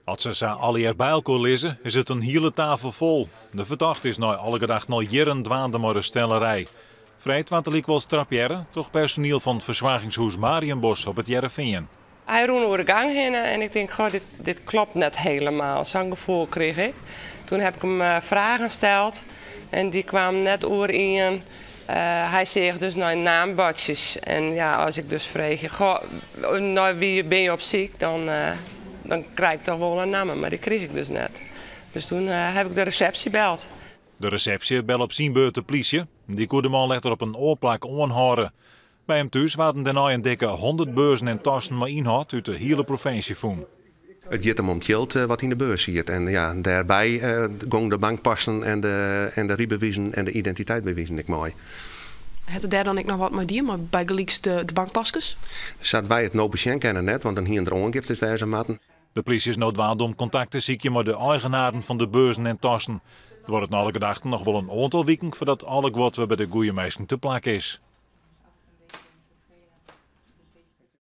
As se sa allegear by elkoar lizze, is it in hiele tafel fol. De fertochte is nei alle gedachten al jierren dwaande mei de stellerij. Freed waard er lykwols trapearre troch personiel fan fersoargingshûs Marienbos op It Hearrenfean. Hy rûn oer de gang hinne en ik tink, goh, dit klopt net helemaal. Sa'n gefoel krige ik. Toen heb ik him fragen steld en dy kwamen net oerien. Hy seach dus nei naambuordsjes. En ja, as ik dus freegje, goh, nei wie binne je op syk, dan krij ik toch wol in namme, mar dy krige ik dus net. Dus toen heb ik de resepsje beld. De resepsje belle op syn beurt de plysje. Dy koe de man letter op in oar plak oanhâlde. By him thús waarden dêrnei in dikke 100 beurzen en tassen mei ynhâld út de hiele provinsje fûn. It giet him om it jild wat yn de beurs siet. En ja, dêrby gongen de bankpassen en de rydbewizen en de identiteitsbewizen ek mei. Hat er dêr dan ek noch wat mei dien, mei bygelyks de bankpaskes? Sa't wy it no besjen kinne net, want dan hiene der oangiftes wêze moatten. De plysje is no dwaande om kontakt te sykjen mei de eigenaren fan de beurzen en tassen. It duorret nei alle gedachten noch wol in oantal wiken foardat alle guod wer by de goede minsken te plak is.